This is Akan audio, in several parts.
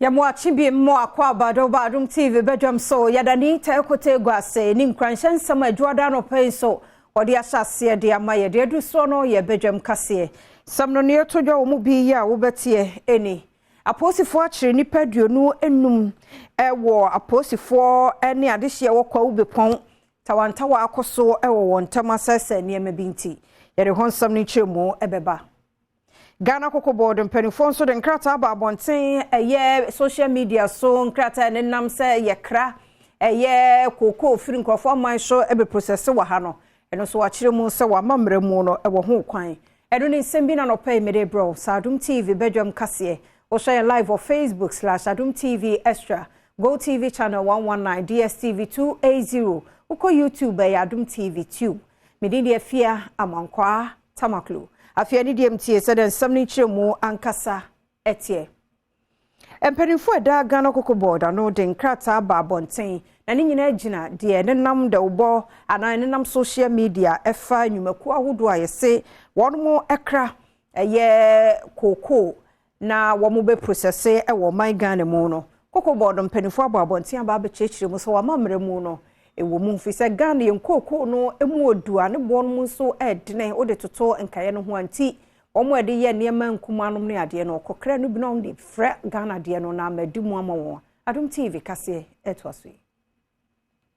Yɛmo akye bi mmɔ akɔ abado ba Adom TV badwam so. Yɛda ne Ita Ekote gu ase ne nkuranhyɛ nsɛm a adwuada anɔpa yi nso wɔde ahyɛ aseɛ de ama yɛ. Deɛ adu soɔ no yɛ badwam kaseɛ. Nsɛm no nea ɛtɔ dwa wɔ mu bi yi a wobɛteɛ ɛni. Apolisifoɔ akyere nnipa 25 wɔ apolisifoɔ ne adehyeɛ wɔ Kwawu Bepɔn Tawantawa akɔ so wɔ wɔn ntam asɛesɛe nneɛma bi nti. Yɛde ho nsɛm no nkyerɛmu bɛba. Ghana Cocoa Board mpanimfoɔ nso de nkrataa aba abɔnten, ɛyɛ social media so nkrataa a ɛnenam sɛ yɛkra ɛyɛ kookoo firi nkurɔfoɔ aman so bɛprosɛse wɔ ha no, ɛno nso wɔakyerɛ mu sɛ wɔama mmara mu no wɔ ho kwan. Ɛno ne nsɛm bi na nɔpa yi mede rebrɛ wo. Sɛ Adom TV badwam kaseɛ, wohwɛ yɛn live wɔ Facebook slash Adom TV Extra, GoTv channel 119, DSTV 280, wokɔ YouTube ɛyɛ Adom TV Tube. Me din de Afia Amankwaa Tamaklo. Afei ɛne deɛ mtie sɛdeɛ nsɛm no nkyerɛmu ankasa teɛ. Mpanimfoɔ a ɛda Ghana Cocoa Board ano de nkrataa ba abɔnten na ne nyinaa gyina deɛ ɛnenam dawubɔ anaa ɛnenam social media ɛfa nnwumakuo ahodoɔ a yɛse wɔn kra ɛyɛ kookoo na wɔn bɛ processe wɔ ɔman Ghana mu no. Cocoa Board mpanimfoɔ abɔ abɔnten aba abɛkyerɛkyerɛ mu sɛ wɔn amammerɛ mu no ɛwɔ mu firi sɛ Ghana yɛn kookoo no mu odu a ne boɔ no mu nso ɛdene wode toto nkaeɛ no ho a nti wɔn a ɛde yɛ nneɛma nkumaa nom ne adeɛ no ɔkɔkra no bi na wɔn de frɛ Ghana deɛ no na ama adi mu ama wɔn. Adom TV kaseɛ ɛtoa so yi.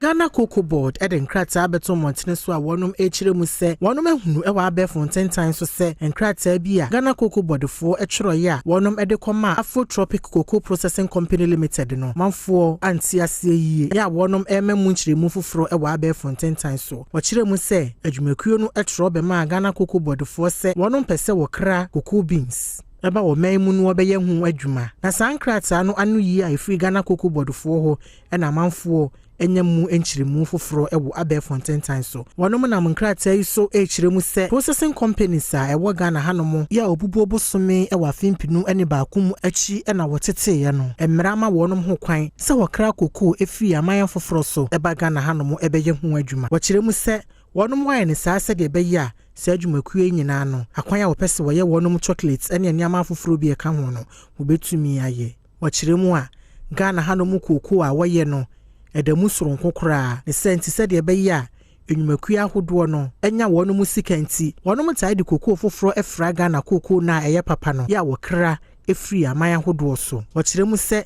Ghana Cocoa Board de nkrataa abɛto mmɔntene so a wɔnom rekyerɛ mu sɛ wɔnom ahunu wɔ abɛɛfo ntentan so sɛ nkrataa bi a Ghana Cocoa Board foɔ twerɛeɛ a wɔnom de kɔmaa Afro-Tropic Cocoa Processing Company Limited no manfoɔ ante aseɛ yie a wɔnom rema mu nkyerɛmu foforɔ wɔ abɛɛfo ntentan so. Wɔkyerɛɛ mu sɛ adwumakuo no twerɛ bɛmaa Ghana Cocoa Board foɔ sɛ wɔnom pɛ sɛ wɔkra cocoa beans ba wɔ man mu no wɔbɛyɛ ho adwuma na saa nkrataa no anoyie a ɛfiri Ghana Cocoa Board foɔ hɔ na amanfoɔ anya mu nkyerɛmu foforɔ wɔ abɛɛfo ntentan so. Wɔnom nam nkrataa yi so rekyerɛ mu sɛ processing companies a ɛwɔ Ghana hanom yi a wɔbubuo bosome wɔ afe mpenu ne baako mu akyi na wɔteteeɛ no, mmara ma wɔnom ho kwan sɛ wɔkra kokoo firi aman afoforɔ so ba Ghana hanom bɛyɛ ho adwuma. Wɔkyerɛ mu sɛ wɔnom ayɛ no saa sɛdeɛ ɛbɛyɛ a saa adwumakuo yi nyinaa no, akwan a wɔpɛ sɛ wɔyɛ wɔnom chocolates ne nneɛma afoforɔ bi a ɛka ho no, wɔbɛtumi ayɛ. Wɔkyerɛ mu a, Ghana hanom kookoo a wɔyɛ no, ɛda mu soronko koraa. Ne saa nti, sɛdeɛ ɛbɛyɛ a nnwumakuo ahodoɔ no nya wɔnom sika nti, wɔnom taa de kookoo foforɔ fra Ghana kookoo no a ɛyɛ papa no yɛ a wɔkra firi aman ahodoɔ so. Wɔkyerɛ mu sɛ,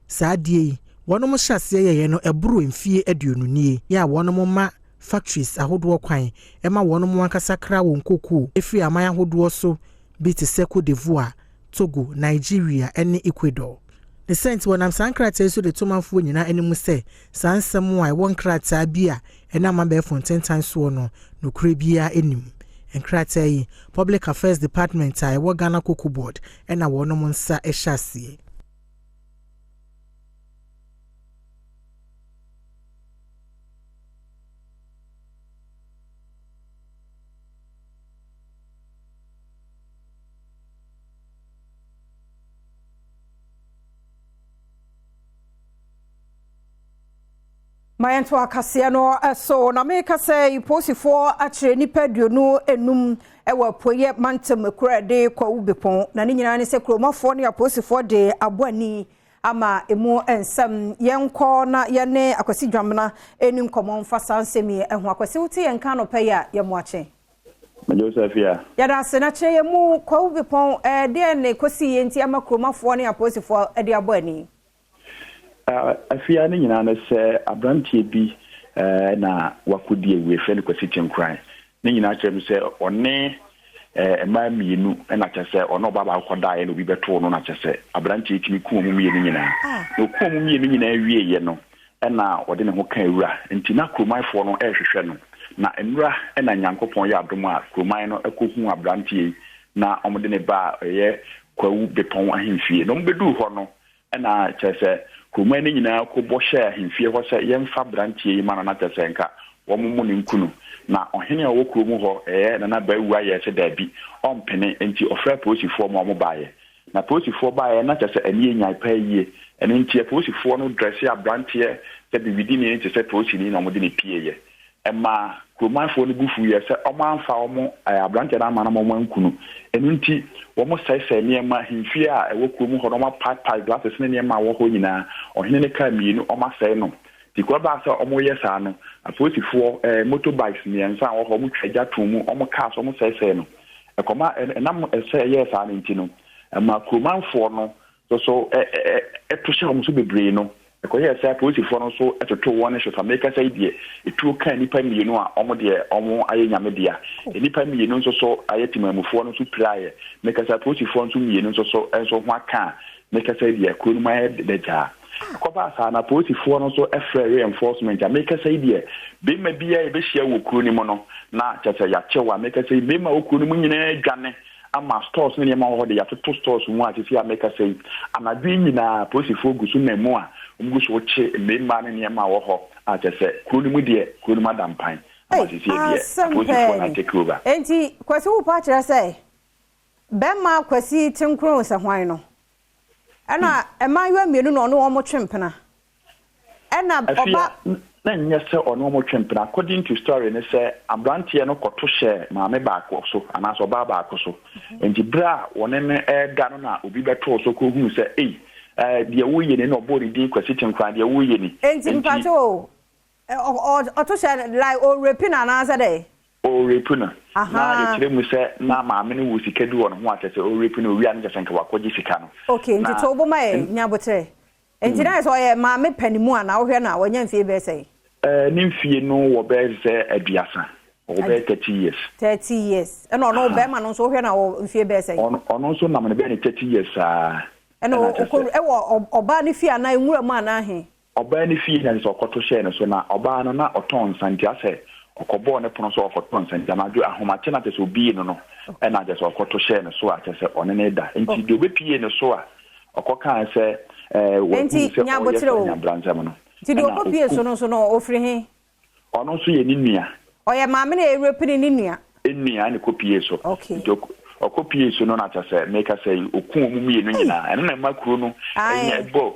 saa adeɛ yi, wɔnom hyɛ aseɛ yɛeɛ no ɛboro mfie aduonu nie, yɛ a wɔnom ma factories ahodoɔ kwan ma wɔnom ankasa kra wɔn kookoo firi aman ahodoɔ so bi te sɛ Cote d'Ivoire, Togo, Nigeria ne Ecuador. Ne saa nti, wɔnam saa nkrataa yi so de to manfoɔ nyinaa anim sɛ saa nsɛm a ɛwɔ nkrataa bi a ɛnam abɛɛfo ntentan soɔ no, nokorɛ biara nni mu. Nkrataa yi, Public Affairs Department a ɛwɔ Ghana Cocoa Board na wɔnom nsa hyɛ aseɛ. Ma yɛnto akaseɛ no so na meka sɛ polisifoɔ akyerɛ nnipa 25 wɔ apueeɛ mantam kuro a ɛde Kwawu Bepɔn na ne nyinaa ne sɛ kuromafoɔ ne apolisifoɔ de abɔ ani ama emu nsɛm. Yɛnkɔ na yɛne Akwasi Dwamena ɛni nkɔmmɔ mfa saa nsɛm yi ho. Akwasi, wote yɛn nka anɔpa yi a yɛmmoakye. Joseph ya. Yɛda ase na kyerɛ yɛn mu Kwawu Bepɔn deɛ ne kɔsi yɛ nti ama kuromafoɔ ne apolisifoɔ de abɔ ani. Afia ne nyinaa no sɛ aberanteɛ bi na wakɔdi awu efrɛ no Kwasi Kyenkran. Ne nyinaa kyerɛ mu sɛ ɔne mmaa mmienu na kyerɛ sɛ ɔne ɔbaa baako kɔdaeɛ na obi bɛtoo no na kyerɛ sɛ aberanteɛ tumi ku wɔn mmienu nyinaa. Na ɔku wɔn mmienu nyinaa wieeɛ no ɛna ɔde ne ho ka awura nti na kuromanfoɔ no ɛrehwehwɛ no. Na nnura ɛna Nyankopɔn yɛ adom a kuroman no ɛkɔhu aberanteɛ yi na wɔde ne ba a ɛyɛ Kwawu Bepɔn ahemfie. Na wɔbɛduu hɔ no ɛna kyerɛ sɛ kuroman no nyinaa kɔbɔ hyɛɛ ahemfie hɔ sɛ yɛmfa aberanteɛ yi ma no na kyerɛ sɛ nka wɔn mo ne nku no. Na ɔhene a ɔwɔ kurom hɔ ɛyɛ Nana Baawu ayɛ sɛ daabi ɔmpene nti ɔfrɛ apolisifoɔ ma wɔn baeɛ. Na apolisifoɔ baeɛ na kyerɛ sɛ ani enyan paa yie. Ɛno nti apolisifoɔ no drɛse aberanteɛ sɛ bibidini te sɛ polisini na wɔde ne pieeɛ. Ɛmaa kuromanfoɔ no bo fuiɛ sɛ wɔamfa wɔn aberanteɛ no amma no ama wɔanku no. Ɛno nti, wɔsɛesɛee nneɛma, ahemfie a ɛwɔ kurom hɔ no, wɔapaepae glasses ne nneɛma a ɛwɔ hɔ nyinaa. Ɔhene no kaa mmienu, wɔasɛe no. Nti kɔbaa sɛ wɔreyɛ saa no, apolisifoɔ, motorbikes mmiɛnsa a ɛwɔ hɔ, wɔtwaa gya too mu, wɔn cars, wɔsɛesɛee no. Ɛkɔma, ɛnam sɛ ɛyɛɛ saa no nti no, ɛmaa kuromanfoɔ no nso so to hyɛɛ wɔn so bebree no, ɛkɔyɛɛ sɛ apolisifoɔ no nso totoo wɔn ne hwɛ fa. Merekasa yi deɛ, etuo kaa nnipa mmienu a wɔn deɛ wɔn ayɛ Nyame dea. Nnipa mmienu nso so ayɛ temanmufoɔ no nso piraeɛ. Merekasa apolisifoɔ nso mmienu nso so nso ho aka a, merekasa yi deɛ, kuro no mu ayɛ dagyaa. Ɛkɔbaa saa no, apolisifoɔ no nso frɛɛ reinforcement a, merekasa yi deɛ, barima biara a yɛbɛhyia wɔ kuro no mu no, na kyerɛ sɛ yɛakyɛ wo a, merekasa yi, mmarima a wɔwɔ kuro no mu nyinaa dwane ama stores ne nneɛma wɔ hɔ de yɛatoto stores mu a sisi a mekasa yi anadwo yi nyinaa apolisifoɔ gu so nam mu a wɔn gu so kye mmarima ne nneɛma a wɔ hɔ a kyerɛ sɛ kuro no mu deɛ kuro no mu ada mpan ama sisi deɛ apolisifoɔ na take over. Enti Kwasi wo pa kyerɛ sɛ bɛrima Kwasi Tenkron sɛ hwan no ɛna mmaayewa mmienu na ɔne wɔn twe mpena Ɛna Afia, ɔba. na ɛnyɛ sɛ ɔne wɔn twe mpena. According to story ne sɛ abranteɛ no kɔto hyɛɛ maame baako so anaasɛ ɔbaa baako so. Nti berɛ a wɔne no reda no na obi bɛtoo so kɔhuu sɛ ei, eh, deɛ woreyɛ ni, ɛna ɔbɔɔ ne din Kwasi Tenkoran, deɛ woreyɛ ni. Nti Nti. mpakyɛ o, ɔto hyɛ no like ɔrepi no anaasɛ dɛn? Ɔrerepu no, na yɛkyerɛ mu sɛ na maame no wɔ sika bi wɔ ne ho a kyerɛ sɛ ɔrerepu no, ɔwie a na kyerɛ sɛ nka wakɔgye sika no. Okay, nti Na. to wo bo ma yɛn, nya aboterɛ. Enti na ayɛ sɛ ɔyɛ maame pɛ ne mu anaa? Wohwɛ no a, wanya mfie bɛyɛ sɛn? Eh, ne mfie no wɔ bɛyɛ sɛ 30. Ɔwɔ bɛyɛ 30 years. 30 years. Ɛna ɔno bɛrima no nso wohwɛ no a ɔwɔ mfie bɛyɛ sɛn? Ɔno nso nam ne bɛyɛ ne 30 years saa. Ɛna Ɛna kyerɛ ɔkɔ sɛ. ɛwɔ ɔbaa no fie anaa nwura mu anaa he? Ɔbaa no fie na kyerɛ sɛ ɔkɔto hyɛɛ no so na ɔbaa no na ɔtɔn nsa nti asɛ ɔkɔbɔɔ ne pono so ɔkɔtɔ nsa nti anadwo ahomakye na kyerɛ sɛ obie no no ɛna kyerɛ sɛ ɔkɔto hyɛɛ no so a kyerɛ sɛ ɔne no da. Nti deɛ ɔbɛpie no so a ɔkɔkaa sɛ ɛɛ wahunu Enti sɛ nya ɔreyɛ aboterɛ saa o. nyabransɛm no Nti deɛ ɛna ɔkɔpie ɔku so no nso no ɔfiri he? Ɔno nso yɛ ne nua. Ɔyɛ maame no a ɛrepi no ne nua. Nua na ɛkɔpie so. Nti ɔkɔpie so no na kyerɛ sɛ meka sɛ ɔku wɔn mmienu nyinaa. Ɛno na ɛma kuro no nya ɛbɔ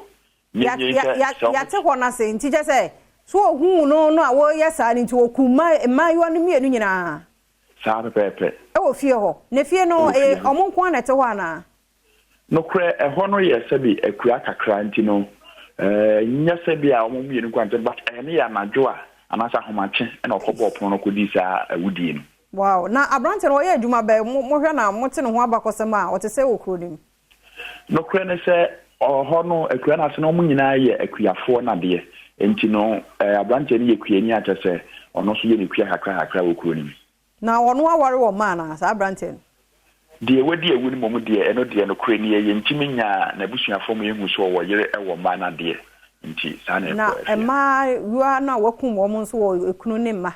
nyinyin sɛ sɛ wɔn. Yɛate hɔ no ase. Nti kyerɛ sɛ so ɔhuu no no a wɔreyɛ saa no nti ɔku mmaayewa no mmienu nyinaa. Saa pɛpɛɛpɛ. Ɛwɔ fie hɔ. Na fie no Ɛwɔ fie ɛyɛ hɔ. wɔn nko ara na ɛte hɔ anaa? Nokorɛ, ɛhɔ no yɛ sɛbi akuraa kakra nti no, ɛnyɛ sɛbi a wɔn mmienu nko ara nte, but ɛno yɛ anadwo a anaasɛ ahomakye na ɔkɔbɔɔ pono no kɔdii saa awudie no. Wow, na aberanteɛ no ɔyɛ adwuma bɛn? Mo mohwɛ no a mote ne ho abakɔsɛm a, ɔte sɛn wɔ kuro no mu? Nokorɛ ne sɛ, ɔhɔ no, akuraa no ase no wɔn nyinaa yɛ akuafoɔ no adeɛ, nti no aberanteɛ no yɛ kuani a kyerɛ sɛ ɔno nso yɛ ne kua kakra kakra wɔ kuro no mu. Na ɔno aware wɔ mma anaa, saa aberanteɛ no? Deɛ wadi awu no mmom deɛ, ɛno deɛ, nokorɛ nie, yɛntumi nyaa n'abusuafoɔ ma yɛnhuu sɛ ɔwɔ yere wɔ mma no adeɛ, nti saa na Na ɛkɔɔ afie. mmaayewa no a wɔakum wɔn nso wɔ ekunu ne mma?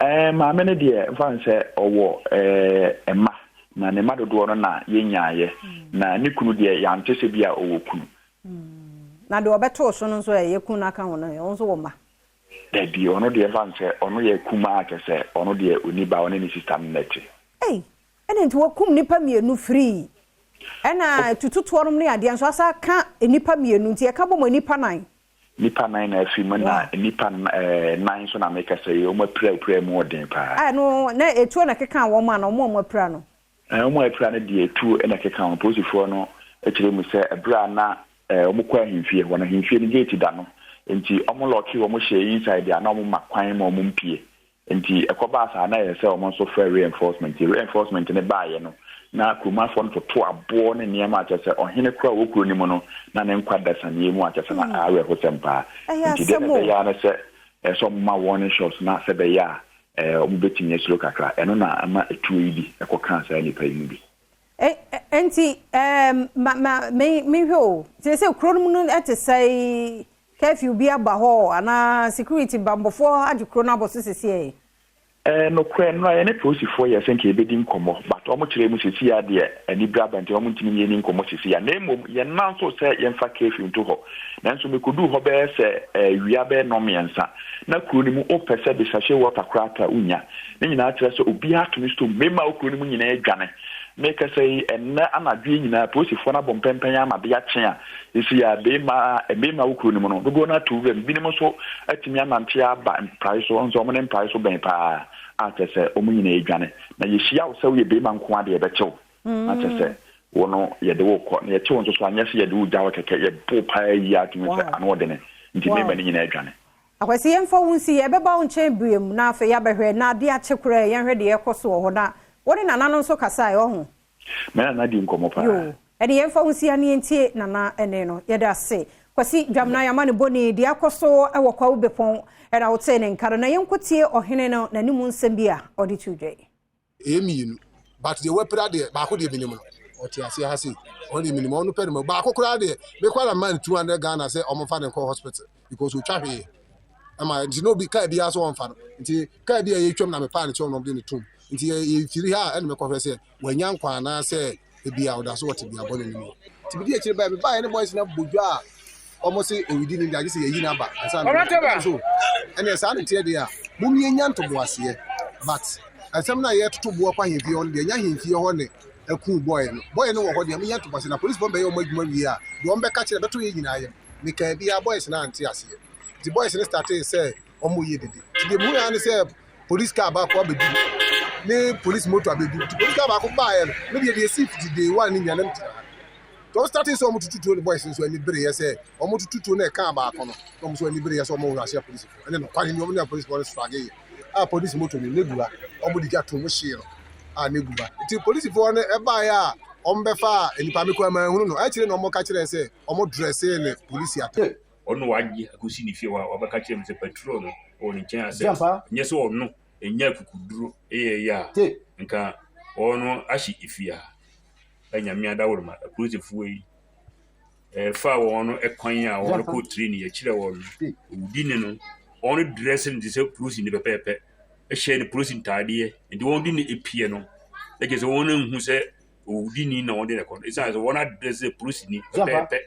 Ɛɛ, maame no deɛ, mfa no sɛ ɔwɔ ɛɛ mma, na ne mma dodoɔ no na yɛnyaeɛ, na ne kunu deɛ, yɛante sɛ bi a ɔwɔ kunu. Na deɛ ɔbɛtoo so no nso ɛ, yɛkum no aka ho no ɛ, ɔno nso wɔ mma? Dabi, ɔno deɛ ɛmfa no sɛ ɔno yɛ kumaa kyɛsɛ ɔno deɛ ɔnni ba, ɔne ne sister no na ɛte. Ei! Ɛna nti wɔkum nnipa mmienu firii ɛna tututoɔ nom ne adeɛ nso asa aka nnipa mmienu nti ɛka bɔ mu nnipa nan. Nnipa nan na afiri mu na nnipa nan nso na mekasa yi wɔn apira apira mu ɔden paa. A ɛno na etuo na ɛkeka wɔn anaa wɔn a wɔn apira no? Wɔn a apira no deɛ etuo na ɛkeka wɔn. Polisifoɔ no kyerɛ mu sɛ ɛberɛ a na Wɔkɔ ahemfie hɔ no, ahemfie no gate da no, nti wɔn lɔɔke wɔn hyɛɛ inside a na wɔn ma kwan ma wɔn mpue. Nti ɛkɔbaa saa na ɛyɛ sɛ wɔn nso frɛ reinforcement. Nti reinforcement no baeɛ no, na kuromanfoɔ no toto aboɔ ne nneɛma a kyerɛ sɛ ɔhene koraa a ɔwɔ kuro no mu no, na ne nkwa da saneɛ mu a kyerɛ sɛ na awerɛhosɛm paa. Ɛyɛ Nti deɛ na asɛm o. ɛbɛyɛ ara ne sɛ ɛsɛ sɛ wɔma warning shots na sɛ ɛbɛyɛ a wɔbɛtumi asuro kakra. Ɛno na ama atuo yi bi kɔkaa saa nnipa yi mu bi. Enti ma ma me menhwɛ o. Seesei kuro no mu no te sɛn? Curfew bi aba hɔ anaa security bammɔfoɔ agye kuro no abɔ so seesei? Ɛɛ nokorɛ nnora yɛne polisifoɔ yɛɛ sɛ nka yɛbɛdi nkɔmmɔ but wɔn kyerɛɛ mu seesei ara deɛ anibere aba nti wɔn ntumi ne yɛn nni nkɔmmɔ seesei ara na mmom yɛn nan nso sɛ yɛmfa curfew nto hɔ nanso mekɔduu hɔ bɛyɛ sɛ awia bɛyɛ nnɔnmiɛnsa na kuro no mu wopɛ sɛ de sachet water koraa tɔ a wonnya. Ne nyinaa kyerɛ sɛ obiara tumi stop mmarima a wɔ kuro no mu nyinaa dwane. Mekasa yi, ɛnnɛ anadwo yi nyinaa apolisifoɔ no abɔ mpɛmpɛn ama ade akye a ɛsi a beema mmarima wɔ kuro no mu no, dodoɔ no ato wuram. Binom nso atumi anante aba mprae so, ɔhu sɛ wɔn ne mprae so bɛn paa a kyerɛ sɛ wɔn nyinaa redwane. Na yɛhyia wo sɛ woyɛ beema nko ara deɛ yɛbɛkye wo. Na kyerɛ sɛ wo no yɛde wo rekɔ. Na yɛkye wo nso so a, nyɛ sɛ yɛde wo gya hɔ kɛkɛ, yɛbo wo paa yie ara tumi sɛ ano ɔdene. Nti mmarima no nyinaa adwane. Akwasi yɛmfa wo nsi yɛbɛba wo nkyɛn biom na afei yɛabɛhwɛ na ade akye koraa yɛnhwɛ deɛ ɛrekɔ so wɔ hɔ na wo ne Nana no nso kasae ɔho? Me ne Nana dii nkɔmmɔ paa. Yoo, ɛne yɛmfa wo nsi ha na yɛntie Nana ɛne no. Yɛda ase. Kwasi Dwamena Y'amanebɔni, deɛ akɔ so wɔ Kwawu Bepɔn na wotee ne nka no na yɛnkɔtie ɔhene no n'anim nsɛm bi a ɔde too dwa yi. Ɛyɛ mienu but deɛ wapira deɛ baako deɛ menim no ɔte aseɛ ha sei ɔno deɛ menim ɔno pɛ no baako koraa deɛ mekɔ na man 200 Ghana sɛ ɔmo fa ne nkɔ hospital because otwa hwee ɛma nti na obi kaa biara sɛ ɔmfa no nti kaa bi a yɛtwam na mepaa ne kyɛw na ɔmde ne tom nti yɛfiri ha a ɛna mekɔhwɛ sɛ wanya nkwa anaasɛ ebi a ɔda so wɔ tebea bɔne no mu nti medi akyire baa mebaeɛ ne boys no abɔ dwa a wɔn se owidi ne deɛ agye sɛ yɛyi no aba ansa na so ɛnna saa ne teɛ deɛ a mom yɛnya ntoboaseɛ but asɛm no a yɛtoto boɔ kɔ ahemfie hɔ no deɛ ɛnyɛ ahemfie hɔ ne ɛku bɔɔyɛ no bɔɔyɛ no wɔ hɔ deɛ menya ntoboaseɛ na polisifoɔ bɛyɛ wɔn adwuma wie a deɛ wɔn bɛka kyerɛ bɛto yɛ nyinaa yam mekaa biara boys no ante aseɛ nti boys no startee sɛ wɔn yɛ dede nti deɛ muhu ya ne sɛ police car baako abɛdu ne police motor abɛdu nti police car baako baeɛ no me deɛ deɛ ɛsii fiti day one ne nyina na megyina ha nti wɔn startee sɛ wɔn tutu tuo ne boys nso ani bereɛ sɛ wɔn tutu tuo na ɛkaa baako no na wɔn nso ani bereɛ sɛ wɔn wura ahyɛ polisifoɔ ɛne nokware ni wɔn ne apolisifoɔ no strage yɛ a police motor no ne gu ha wɔn de gya to mu hyee no a ne gu ha nti polisifoɔ no ɛbaeɛ a wɔn bɛfa nipa mekɔ ama ehunu no akyire na wɔn ka kyerɛ sɛ wɔn drɛse ne polisi ata Ɔno wagye akosi ne fie hɔ a wabɛka kyerɛ me sɛ patrol no wɔ ne nkyɛn asɛ nyɛ sɛ ɔno ɛnya akukuduro ɛyɛ yɛ a nka ɔno ahye efie ha. Anyame adaworoma apolisifoɔ yi ɛfa wɔn no kwan a wɔn kɔ training yɛkyerɛ wɔn no owudi ne no wɔn dress no te sɛ polisi ne pɛpɛɛpɛ ɛhyɛ ne polisi ntaadeɛ nti wɔn de ne epie no ɛkyɛ sɛ wɔn nhu sɛ owudini na wɔde no kɔ no ɛsiane sɛ wɔn adrɛs sɛ polisini pɛpɛɛpɛ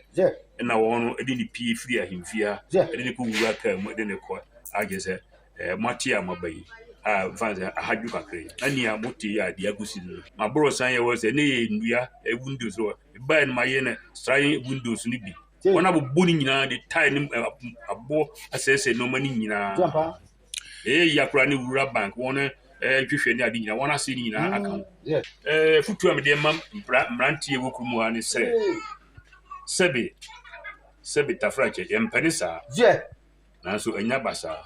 ɛna wɔn de ne pie firi ahemfie ha ɛde ne kɔ wura kaa mu ɛde ne kɔ agye sɛ ɛɛ moate a moaba yi a nfa sɛ ahadwo kakra yi na nea mote yi a deɛ akosi no maboro san yɛ wɔ sɛ ne yɛ nnua windows wɔ ɛbaeɛ no mayɛ no sran windows no bi wɔn abobɔ no nyinaa de tae ne aboɔ asɛesɛe nneɛma no nyinaa Ɛyɛ yia koraa ne rural bank wɔn nhwehwɛ ne ade nyinaa wɔn ase ne nyinaa aka ho. Ɛɛ futu a mede ma mmeranteɛ wɔ kurom ha ne sɛ sɛbe sɛbe tafrakyɛ yɛmpɛ ne saa nanso ɛnya ba saa.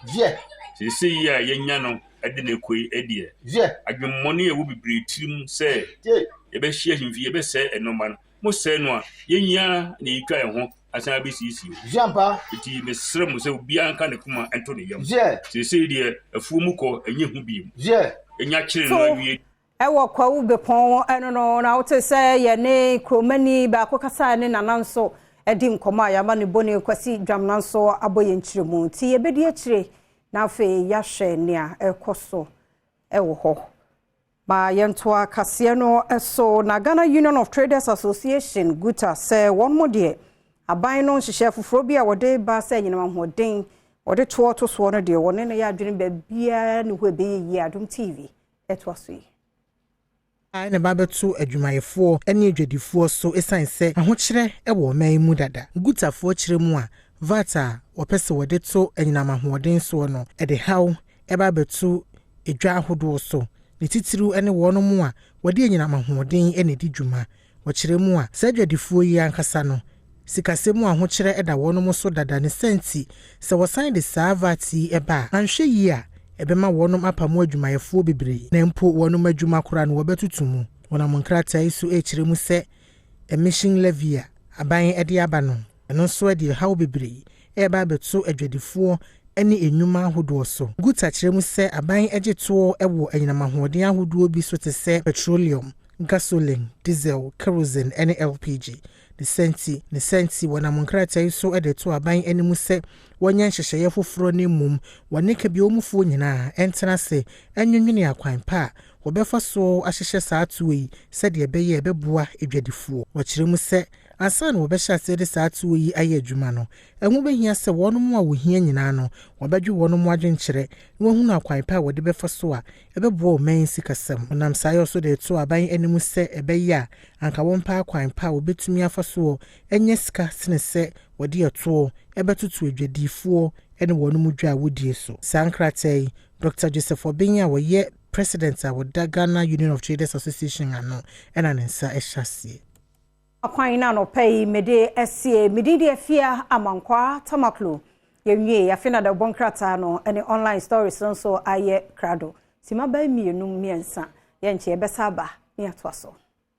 Seesei yi a yɛnya no de no kɔ yi deɛ adwemmɔne a ɛwɔ bebree tirim sɛ yɛbɛhyia ahemfie yɛbɛsɛe nneɛma no mosɛe no a yɛn nyinaa na yɛtwa yɛn ho asan abɛsiesie o. Ziampa. Eti mesrɛ mo sɛ obiara nka ne koma nto ne yam. Ziɛ. Seesei deɛ afuo mu kɔ ɛnyɛ hu bio. Ziɛ. Nya kyere So no awie. ɛwɔ Kwawu Bepɔn ɛno no na wote sɛ yɛne kuromani baako kasaeɛ ne nana nso adi nkɔmmɔ a yɛama ne bone Kwasi Dwamena nso abɔ yɛn nkyerɛmu nti yɛbɛdi akyire na afei yɛahwɛ nea ɛrekɔ so ɛwɔ hɔ. Ma yɛntoa kaseɛ no so na Ghana Union of Traders Association GUTA sɛ wɔn mo deɛ aban no nhyehyɛ foforɔ bi a wɔde ba sɛ anyinam ahoɔden wɔde toɔ to soɔ no deɛ wɔne no yɛ adwene baabiara ne hɔ ɛbɛyɛ yie. Adom TV ɛtoa so yi. A ɛna ba bɛto adwumayɛfoɔ ne adwadifoɔ so ɛsiane sɛ ahokyerɛ wɔ ɔman yi mu dada. Gutafoɔ kyerɛ mu a VAT a wɔpɛ sɛ wɔde to anyinam ahoɔden soɔ no ɛde haw ɛba abɛto edwa ahodoɔ so, ne titiriw ne wɔn a wɔde anyinam ahoɔden na edi dwuma. Wɔkyerɛ mu a saa adwadifoɔ yi ankasa no sikasɛm mu ahokyerɛ da wɔn so dada ne sɛnti sɛ wɔsan de saa VAT yi ɛba a anhwɛ yie a ɛbɛma wɔn apamo adwumayɛfoɔ bebree na mpo wɔn adwuma koraa no wɔbɛtoto mu. Wɔnam nkrataa yi so ɛrekyerɛ mu sɛ emission levy a aban de aba no ɛno nso de haw bebree ɛreba abɛto adwadifoɔ ne nnwuma ahodoɔ so. Guta kyerɛ mu sɛ aban gye toɔ wɔ anyinam ahoɔden ahodoɔ bi so te sɛ petroleum, gasoline, diesel, kerosene ne LPG. Ne sɛnti wɔnam nkrataa yi so de to aban anim sɛ wɔnyɛ nhyehyɛeɛ foforɔ ne mmom wɔne kabiawmufoɔ nyinaa ɛntena ase ɛnwenwene akwan pa a wɔbɛfa so ahyehyɛ saa toɔ yi sɛdeɛ ɛbɛyɛ ɛbɛboa adwadifoɔ. Wɔkyerɛ mu sɛ ansa na wɔbɛhyɛ aseɛ de saa toɔ yi ayɛ adwuma no, ɛho bɛhia sɛ wɔn a wɔhia nyinaa no, wɔbɛdwe wɔn adwenkyerɛ na wɔahunu akwan pa a wɔde bɛfa so a ɛbɛboa ɔman sikasɛm. Ɔnam saa yɛ so de to aban anim sɛ ɛbɛyɛ a anka wɔmpa akwan pa a wɔbɛtumi afa soɔ ɛnyɛ sika sene sɛ wɔde ɛtoɔ ɛbɛtoto adwadifoɔ ne wɔn mu dwa a wodie so. Saa nkrataa yi, Dr Joseph Obeng a wɔyɛ president a wɔda Ghana Union of Traders Association ano ɛna ne nsa ɛhyɛ aseɛ. Akwan na anɔpa yi mede asie mede de Afia Amankwa Tamaklo. Yɛnwie afe na dɛbɔ nkrataa no ne online stories nso ayɛ krado. Sima bɛyɛ 2 3 yɛnkyɛ yɛbɛsa aba ne atoa so.